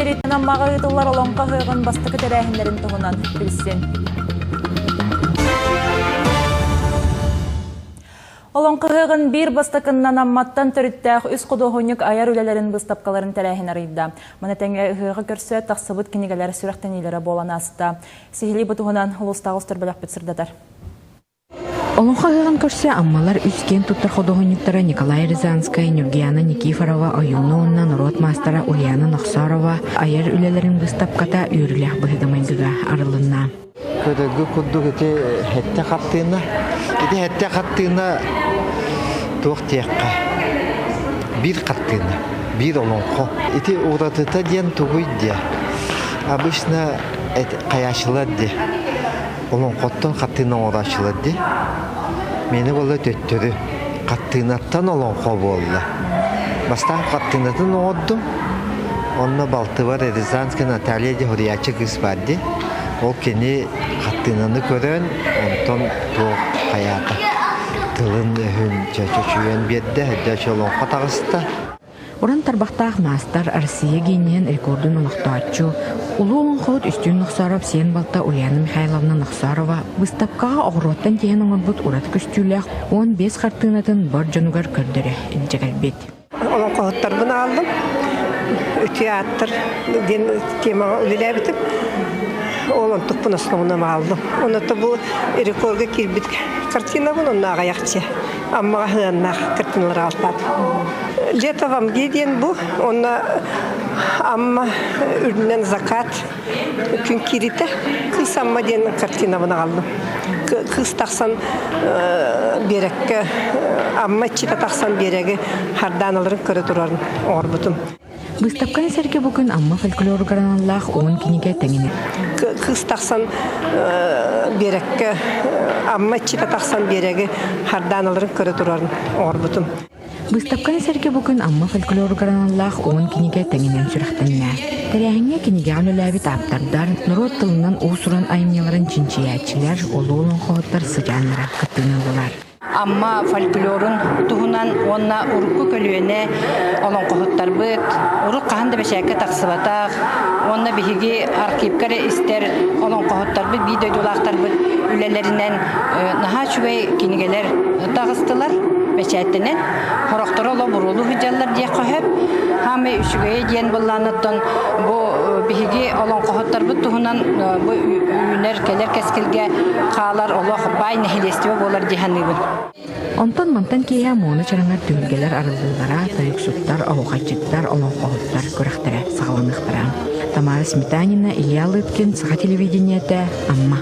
биэриитин Аммаҕа ыытыллар Олоҥхо ыһыаҕын бастакы тэрээһиннэрин туһунан билсин. Олоҥхо ыһыаҕын биир бастакыннан Амматтан төрүттээх үс худуоһунньук айар үлэлэрин быыстапкаларын тэрээһин арыйда. Маны тэҥэ ыһыаҕы көрсө тахсыбыт кинигэлэр сүрэхтэниилэрэ буолан ааста. Сиһилии бу туһунан улуустааҕы устар бөлөхпүт сырдатар. Олоҥхо ыһыаҕын көрсө Аммалар үс киэн туттар худуоһунньуктара Николай Рязанскай, Ньургуйаана Никифорова, Ойууну уонна норуот маастара Ульяна Нохсорова айар үлэлэрин быыстапката үөрүүлээх быһыыга-майгыга арылынна. Көтөргө курдук ити хэттэ хаттыына. Ити хэттэ хаттыына туох диэххэ биир хаттыына, биир олоҥхо. Ити уратыта диэн тугуй диэ. Обычно хайааччылар диэ. Олоҥхоттон хаттыына оҥорооччулар дии. Миэнэ буолла төттөрү. Хаттыынаттан олоҥхо буолла. Бастаан хаттыынатын оҥордум. Онно балтыбар Рязанская Наталья диэн суруйааччы кыыс баар дии. Ол кини хаттыынаны көрөн, онтон туох хайаата тылын-өһүн чөчүчүйэн биэрдэ, дьэ олоҥхо таҕыста. Уран тарбахтаах маастар, Россия гиэнньиһин рекордун олохтооччу, улуу олоҥхоһут Үстүүн Нохсоров сиэн балта Ульяна Михайловна Нохсорова быыстапкаҕа оҕуруоттан тиһэн оҥорбут ураты көстүүлээх 15 хартыынатын бар дьонугар көрдөрө илдьэ кэлбит. Олоҥхоһуттарбын ааллым. Үтүө ааттар диэн темаҕа үлэлээбитим. Ол онтукпун основном ааллым. Онно бу рекордга киирбит картинабын онно аҕыйахча Аммаҕа сыһыаннаах картиналар аҕалтаат. Лето в Амге диэн бу, онно Амма үрдүнэн закат күн кииритэ. Кыыс Амма диэн картинабын аҕаллым. Кыыс тахсан биэрэккэ Амма иччитэ тахсан биэрэги хардааналарын көрө турарын оҥорбутум. Быыстапканы сэргэ бу күн Амма фольклоругар аналлаах 10 кинигэ тэҥинэ. Кыыс тахсан биэрэккэ Амма иччитэ тахсан биэрэги хардааналарын көрө турарын оҥорбутум. Быыстапканы сэргэ бу күн Амма фольклоругар аналлаах 10 кинигэ тэҥинэн сүрэхтэннэ. Тэрээһиҥҥэ кинигэҕэ үлэлээбит ааптардар, норуот тылынан уус-уран айымньыларын чинчийээччилэр, улуу олоҥхоһуттар сыдьааннара кыттыыны ыллылар. Амма фольклорун туһунан уонна урукку көлүөнэ олоҥхоһуттарбыт урут хаһан да бэчээккэ тахсыбатах уонна биһиги архивка эрэ истэр олоҥхоһуттарбыт биир дойдулаахтарбыт үлэлэринэн наһаа үчүгэй кинигэлэр таҕыстылар бэчээттэнэн сорохторо олобуруулуу сылдьаллар диэххэ сөп хаамай үчүгэйэ диэн быллаанаттан бу биһиги олоҥхоһуттарбыт туһунан бу үүнэр кэлэр кэскилгэ хаалар олох баай нэһилиэстибэ буолар дии саныыбын. Онтон мантан киэһэ Муона чараҥар түһүлгэлэр арыллыылара, тойуксуттар, оһуохайдьыттар, олоҥхоһуттар күрэхтэрэ саҕаланыахтара. Тамара Сметанина, Илья Лыткин, Саха телевидениетэ, Амма.